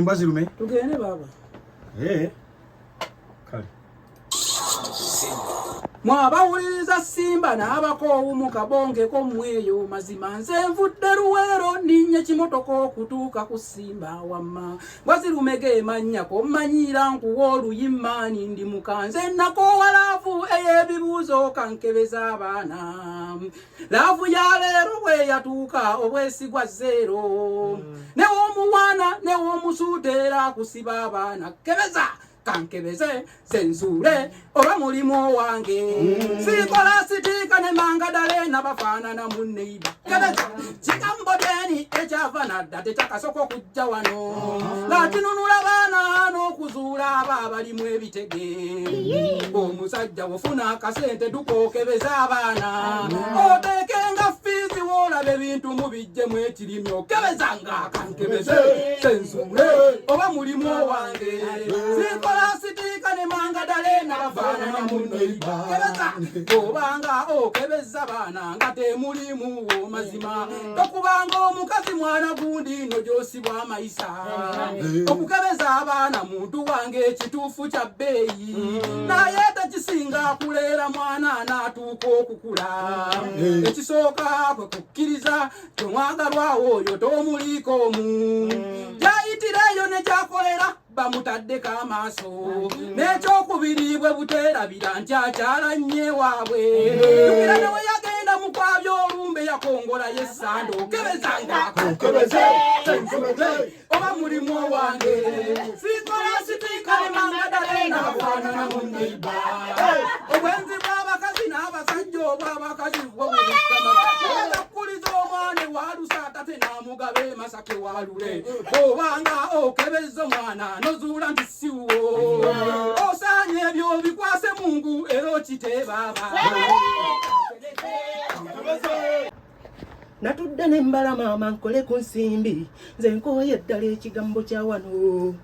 Mbwa zirume. Tugende baba. Eh. Kale. Mwabawuliriza Simba n'abakoowu mu kabongeko mmweyo mazima nze nvudde Luweero nninye kimotoka okutuuka ku Simba wamma mbwa zirume ge mannya kommanyiira nkuwa oluyimmaani ndi mukanze nakoowa laavu ey'ebibuuzo kankebeza abaana laavu ya leero bwe yatuuka obwesigwa zero new'omuwaana new'omusuuta era akusiba abaana kebeza kankebeze zenzuule oba mulimu owange sikola sitiika ne mangadale nabafaanana mu neiba kebeza kigambo dyeni ekyava nadda tekyakasoko okujja wano ng'akinunula baana n'okuzuula aba abalimu ebitege omusajja wofuna akasente dukookebeza abaana oteekenga fiizi woolaba ebintu mubijjemu ekirimi okebeza nga kankebeze senzuule oba mulimu owange sikola sitiika ne mangadale nabafaanana mu neiba kebeza obanga okebeza baana nga temulimuwo mazima tokubanga omukazi mwana gundi no gyosibwa amayisa okukebeza abaana muntu wange ekituufu kya bbeeyi naye tekisinga kuleera mwana anaatuuka okukula ekisooka kwe kukkiriza tomwagalwawo oyo tomuliiko omu gyayitireeyo ne gyakolera bamutaddeko amaaso n'ekyokubiri bwe buteerabira nti akyala nnyo ewaabwe jjukira ne we yagenda mu kwabya olumbe yakongolayo essanda okebeza ng'akokebeze oba mulimu owange sikola sitiika ne mangadale n'afaanana mu neiba obwenzi bw'abakazi n'abasajja obw'abakazi bwo bulikamaeza kukuliza omwana ewalusa tate n'amugaba e Masaka ewalule obanga okebeza omwana nozuula nti siwo osaanye ebyo bikwase Mungu era okiteebaaba Natudde ne mbala maama nkole ku nsimbi nze nkooye ddala ekigambo kya wano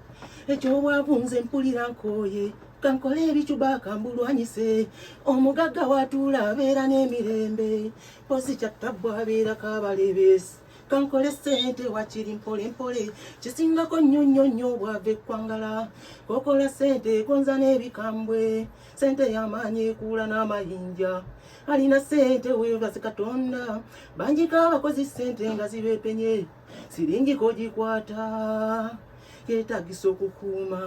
ekyobwavu nze mpulira nkooye kankole ebicuba kambulwanyise omugagga watuula abeera n'emirembe pozi kyattabbu abeerako abalebeesi kankole ssente wakiri mpole mpole kisingako nnyo nnyo nnyo obwava ekkwangala kokola ssente gonza n'ebikambwe ssente y'amaanyi ekuula n'amayinja alina ssente weebaze Katonda banjiko abakozi ssente nga zibeepenye siringiko gikwata yeetagisa okukuuma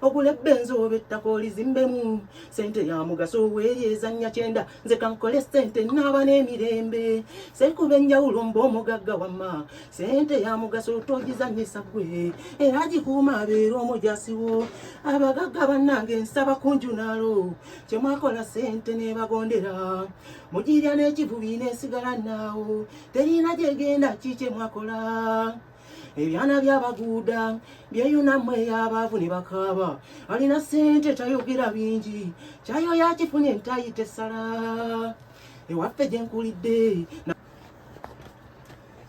ogula ebbenzi oba ettaka olizimbemu ssente ya mugaso weeri ezannya kyenda nze kankole ssente naaba n'emirembe sekuba enjawulo mba omugagga wamma ssente ya mugaso togizannyisa ggwe era gikuuma abeera omujasiwo abagagga bannange nsaba kunjunaalo kyemwakola ssente nebagondera mugirya n'ekivubi nesigala naawo terina gyegenda ki kyemwakola ebyana byabaguuda byeyunamu ey'abaavu ne bakaaba alina ssente tayogera bingi kyayo yakifunye ntayita essala ewaffe gye nkulidde.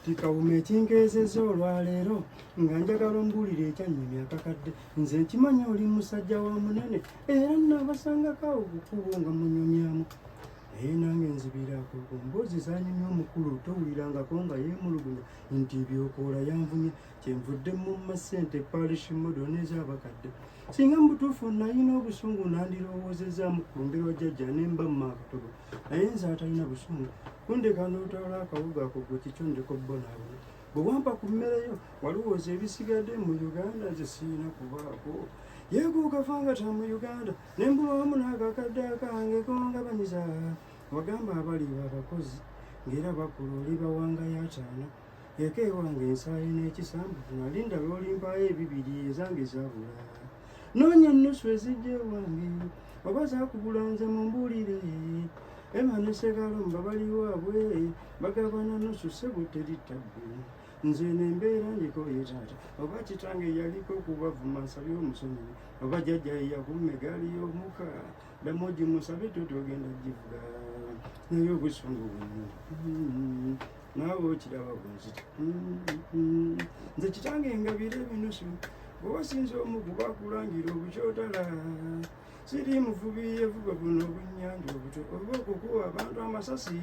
Kikawuma ekinkeezezza olwaleero nga njagala ombuulire ekyannyumya akakadde nze nkimanyi oli musajja wa munene era nnaabasangako awo ku kkubo nga munyumyamu naye nange nzibiraako ku mboozi zanyumya omukulu towulirangako nga yeemulugunya nti byokoola yanvumye kyenvudde mumma ssente parish model n'ez'abakadde singa mu butuufu nalina obusungu nandirowoozezaamu ku lumbe lwa jjajja ne mba mma akatogo naye nze atalina busungu kundeka n'otwala akawuga ako gwe kikyo ndeka obbonaabona bwe wampa ku mmere yo walowooza ebisigadde mu Uganda nze sirina kubaako yeeguuka fanga ta mu Uganda ne mbulwamu n'akakadde akange kongabanyiza wagamba abali abakozi ng'era bakula oli bawangayo ataano eka ewange ensaayi n'ekisambu nali ndaba olimpaayo ebibiri ezange zabula noonya ennusu ezijja ewange oba zakubula nze mumbuulire Ema ne Sekalomba baliwo abwe bagabana nusu sebo teri tabbu nze nembeera ndiko ye taata oba kitange yaliko okubavuma nsabye omusonyiwe oba jjajja yeyakumma egaali y'omuka ddamu ogimusabe totogenda givuga naye obusungu buno naawe okiraba bwenzita nze kitange ngabira ebinusu bwewasinza omu kuba akulangira obukyotala siri muvubi yevuga buno obunnyanja obuto oba okukuwa abantu amasasi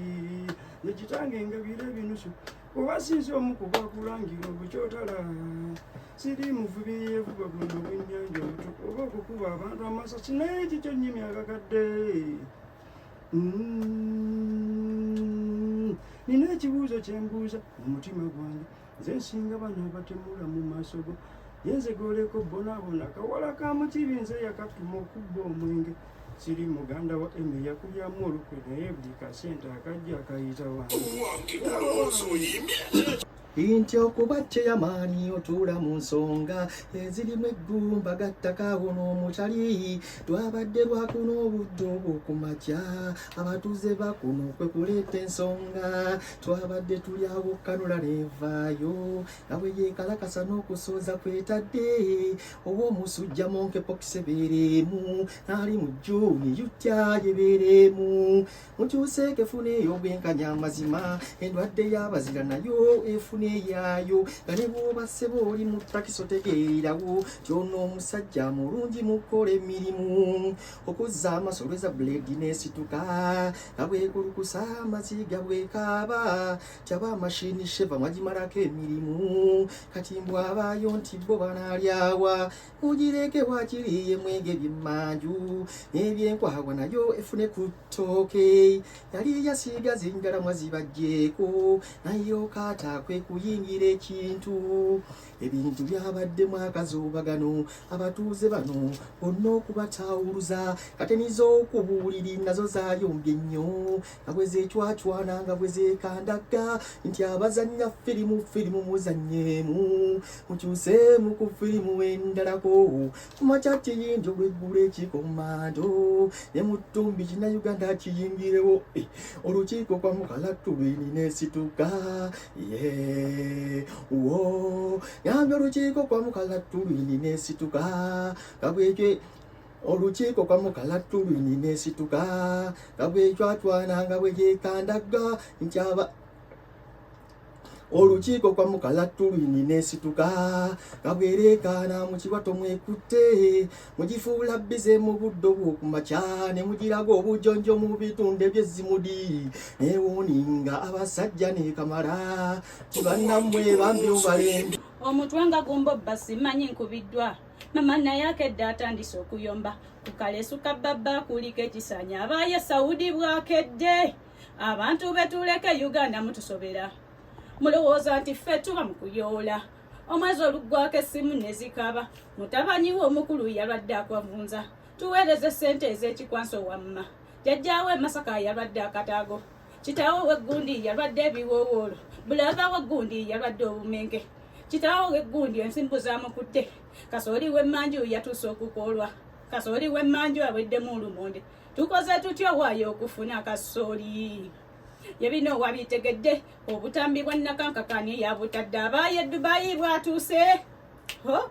nze kitange ngabira ebinusu Oba sinze omu ku bakulangira obukyotala. Siri muvubi yevuga buno obwennyanja obuto oba okukuba abantu amasasi naye kikyo nnyimya akakadde. Nina ekibuuzo kye mbuuza mu mutima gwange. Nze nsinga bano abatemula mu maaso go. Ye nze gw'oleka obbonaabona kawala ka mukibi nze yakatuma okubba omwenge. Siri muganda wa Emmy yakulyamu olukwe naye buli kasente akajja akayita wange. Nti okuba kyeyamaani otuula mu nsonga ezirimu eggumba gattaka awo n'omutali lwabadde lwakuno obudde obw'okumakya abatuuze bakuno kwe kuleeta ensonga twabadde tuli awo kanula nevaayo nga bwe yeekalakasa n'okusooza kwetadde ow'omusujja monkeypox ebeereemu ali mu June yutya yebeereemu mukyuseeko efuna ey'obwenkanya amazima endwadde y'abazira nayo efuna eyaayo nga ne bw'oba ssebo oli mu takisi otegeererawo nti ono omusajja mulungi mu kukola emirimu okuzza amaaso lweza buleedi n'esituka nga bwekulukusa amaziga bwekaaba kyaba mashini sheva mwagimalako emirimu kati mbwabaayo nti bo banaalyawa mugireke wakiri emwenge byemmanju n'ebyenkwawa nayo efune ku ttooke yali yasiiga zinjala mwazibajjeeko naye okaata kwe kuyingira ekintu ebintu byabaddemu akazoobagano abatuuze bano bonna okubataawuluza kateni z'oku buliri nazo zayombye nnyo nga bwe zeecwacwana nga bwe zeekandagga nti abazannya firimu firimu muzannyemu mukyuseemu ku firimu endalako kumakya kiyinja olweggulo ekikomando ne mu ttumbi kinnayuganda kiyingirewo eh, olukiiko kwa mukalatulwini nesituka ye wo yambye olukiiko kwa mukalatulwini nesituka nga bwekyo olukiiko kwa mukalatulwini nesituka nga bwecwacwana nga bwe gyekandagga nti aba olukiiko kwa mukalatulwini nesituka nga bwereekaana mu kiwato mwekutte mugifuula bize mu budde obw'okumakya ne mugiraga obujonjo mu bitundu eby'ezzimudi newooninga abasajja nekamala tibannammwe bambi mubalembe Omutwe nga gumbobba simanyi nkubiddwa mama naye akedde atandise okuyomba ku kaleesu ka bbabba kuliko ekisanya abaaye Saudi bwakedde abantu betuleke Uganda mutusobera mulowooza nti ffe tuba mu kuyoola omwezi oluggwako essimu ne zikaba mutabanyi we omukulu yalwadde akwavunza tuweereze ssente ez'ekikwanso wamma jjajjaawe Masaka yalwadde akataago kitaawe w'eggundi yalwadde ebiwoowoolo bulaava w'eggundi yalwadde obumenke kitaawe w'eggundi ensimbu zamukutte kasooli w'emmanju yatuuse okukoolwa kasooli w'emmanju aweddemu olumonde tukoze tutya owaayo okufuna kasooli ye bino wabitegedde obutambi bwa nakankakani yabutadde abaaye Dubayi bwatuuse ho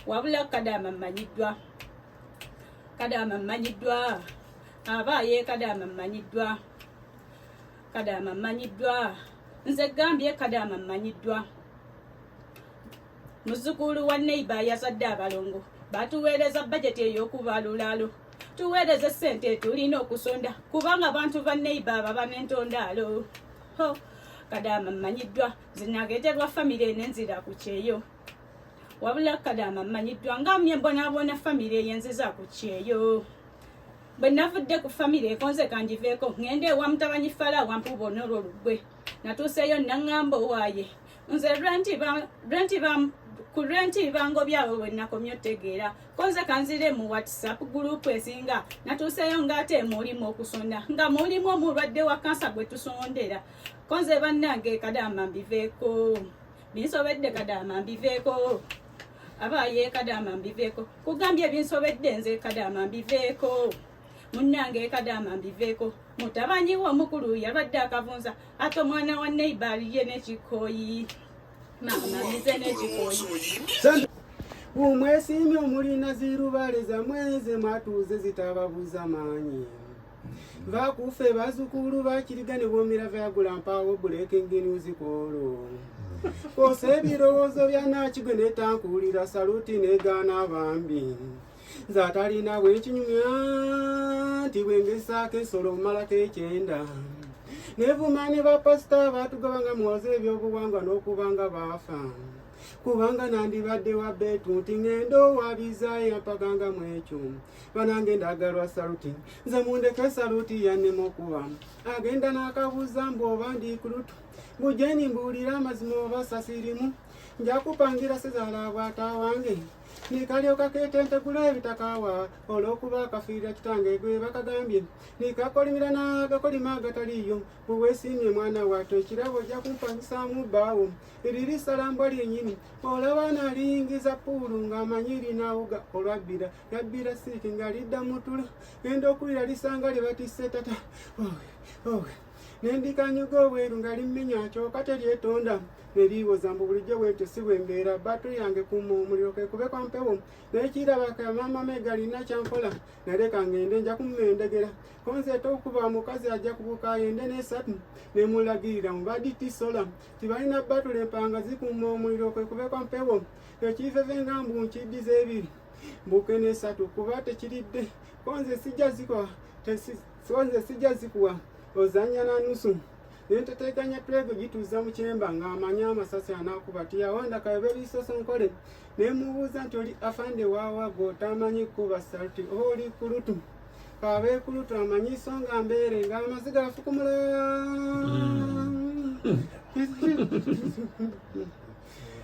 wabula kadaama mmanyiddwa kadaama mmanyiddwa abaaye kadaama mmanyiddwa kadaama mmanyiddwa nze gambye kadaama mmanyiddwa muzzukulu wa neiba yazadde abalongo batuweereza bajeti ey'okubalulaalo tuweereze ssente tulina okusonda kubanga abantu ba neiba baba n'entondaalo ho kadaama mmanyiddwa zinageterwa famire nenzira ku kyeyo wabula kadaama mmanyiddwa nga mye mbonaabona famire yenziza ku kyeyo bwe navudde ku famire ekonze kangiveeko ŋŋende ewa mutabanyi fala wampuuba onolwo olugwe natuuseeyo naŋŋamba owaaye nze ku renti bangobyawe we nakomye otegeera konze kanzire mu WhatsApp group esinga natuuseeyo ng'ate mulimu okusonda nga mulimu omulwadde wa kansa gwe tusondera konze bannange kadaama mbiveeko binsobedde kadaama mbiveeko abaaye kadaama mbiveeko kugambye binsobedde nze kadaama mbiveeko munnange kadaama mbiveeko mutabanyi we omukulu yalwadde akavunza ate omwana wa neiba aliye n'ekikooyi maama mize n'ekikooyi. Umwesiimye omulina zirubale zamwe ze mwatuuze zitababuza maanyi vakufe bazukulu bakiriga ne bomira vyagula mpawo breaking news kwolwo kosa ebirowoozo bya nakigwe netankuulira saluti negaana bambi nze atalina bwenkinyumya nti bwengesaako ensolo mmalako ekyenda. Nevuma ne bapasita baatugaba nga muwoza ebyobuwangwa n'okuba nga baafa. Kubanga nandibadde wa beetu nti ngendo wabiza yampaganga mu ekyo. Banange ndagalwa saluti, nze mundeke saluti yannema okuba. Agenda n'akabuuza mbu oba ndi kulutu. Bujeni mbuulira amazima oba sasirimu. Nja kupangira sezaala bw'ata wange. Nikalyoka ketentegula ebitakawa olw'okuba akafiirira kitange gwe bakagambye. Nikakolimira n'agakolima agataliiyo. Bwe weesiimye mwana wattu ekirabo ojja kumpangisaamu bbaawo. Liri ssalambwa lyennyini. Olaba naliyingiza ppuulu ng'amanyi linawuga olwabbira. Yabbira siiki nga lidda mu tulo. Ngenda okuwulira lisanga lye batisse tata. Owe, owe. Ne ndikanyuga obweru nga limmenya kyokka teryetonda. Ne liiwoza mbu bulijjo bwentyo si bwe mbeera. Battery yange kuuma omuliro kekube kwa mpewo. N'ekiraba ka maama me galina kyankola. Naleka ngende nja kumumendegera. Konze tokuba mukazi ajja kubuka ayende n'esatu. Ne mulagirira mu baditi sola. Tibalina batule empanga zikuuma omuliro kwekube kwa mpewo. Ekiveve nga mbu nkiddiza ebiri. Mbuke n'esatu kuba tekiridde. Konze sijja zikuwa. Konze sijja zikuwa. Ozannya na nusu. Nenteteganya twego gituuza mu kyemba ng'amanyi amasasi anaakuba tiyawanda kayobe lisosonkole. Ne mubuuza nti oli afande waawa gw'otamanyi kuba saluti oba oli kulutu. Kabe kulutu amanyi so nga mbeere ng'amaziga afukumula.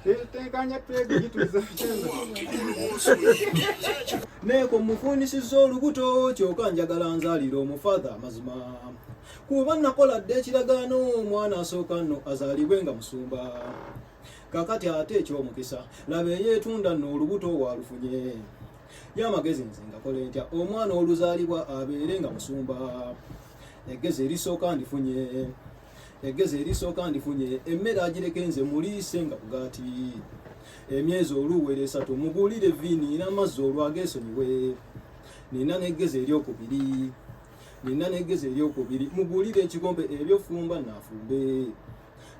Nenteteganya twego gituuza mu kyemba. Neeko mufuunisizza olubuto kyokka njagala nzaalira omufatha amazima. Kuba nakola dda ekiragaano omwana asooka nno azaalibwe nga musumba. Kakati ate eky'omukisa laba eyeetunda nno olubuto waalufunye. Y'amagezi nze ngakola ntya omwana oluzaalibwa abeere nga musumba. Eggezi erisooka ndifunye. Eggezi erisooka ndifunye emmere agireke nze muliise nga bugaati. Emyezi oluwera esatu mugulire viini n'amazzi olwo ageesonyiwe. Nina n'eggezi eryokubiri. Nina n'eggezi eryokubiri mugulire ekikompe ebyofumba naafumbe.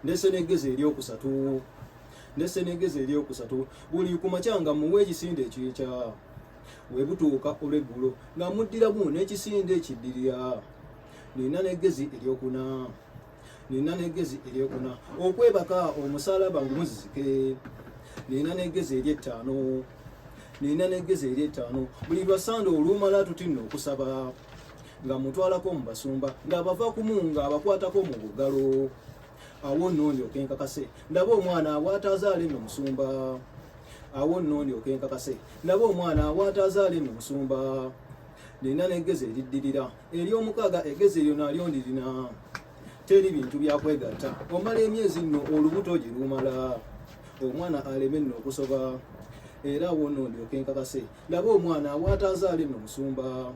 Ndese n'eggezi eryokusatu. Ndese n'eggezi eryokusatu buli ku makya nga muwe ekisinde ekyenkya. We butuuka olw'eggulo nga muddiramu n'ekisinde ekiddirira. Nina n'eggezi eryokuna. Nina n'eggezi eryokuna okwebaka omusalaba ngumuzizike. Nina n'eggezi ery'ettaano. Nina n'eggezi ery'ettaano buli lwa Sande olumala tuti nno okusaba nga mutwalako mu basumba ng'abava kumu ng'abakwatako mu bugalo. Awo nno ndyoke nkakase ndaba omwana bw'ataazaale nno musumba. Awo nno ndyoke nkakase ndaba omwana bw'ataazaale nno musumba. Nina n'eggezi eriddirira ery'omukaaga eggezi eryo nalyo ndirina. Teri bintu bya kwegatta omala emyezi nno olubuto gye lumala omwana aleme nno okusoba. Era awo nno ndyoke nkakase ndaba omwana bw'ataazaale nno musumba.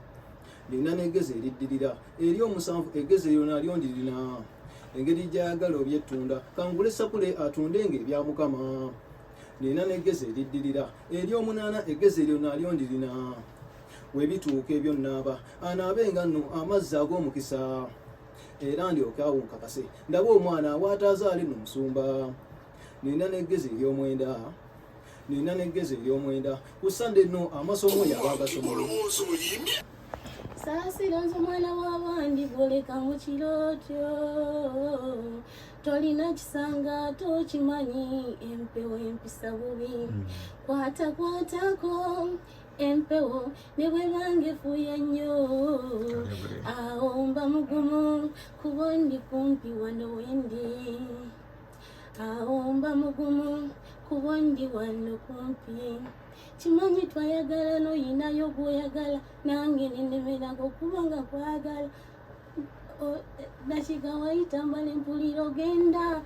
Nina n'eggezi eriddirira ery'omusanvu eggezi eryo nalyo ndirina. Engeri gy'ayagala obyettunda kangule sapule atunde ng'ebya Mukama. Nina n'eggezi eriddirira ery'omunaana eggezi eryo nalyo ndirina. We bituuka ebyo nnaaba anaabe nga nno amazzi ag'omukisa. Era ndyoke awo nkakase ndabe omwana bw'ataazaale nno musumba. Nina n'eggezi ery'omwenda. Nina n'eggezi ery'omwenda ku Sande nno amasomo yaba agasoma. Saasira nze omwana w'abandi gwoleka mu kirooto. Tolina kisanga tokimanyi empewo empisa bubi. Kwata kwatako empewo ne bwe bange efuuya nnyo. Awo mba mugumu kuba ndi kumpi wano wendi. Awo mba mugumu kuba ndi wano kumpi. Kimanyi twayagala n'oyinayo gw'oyagala nange nenemerako kubanga kwagala. Dakiika wayita mbale mpulira ogenda.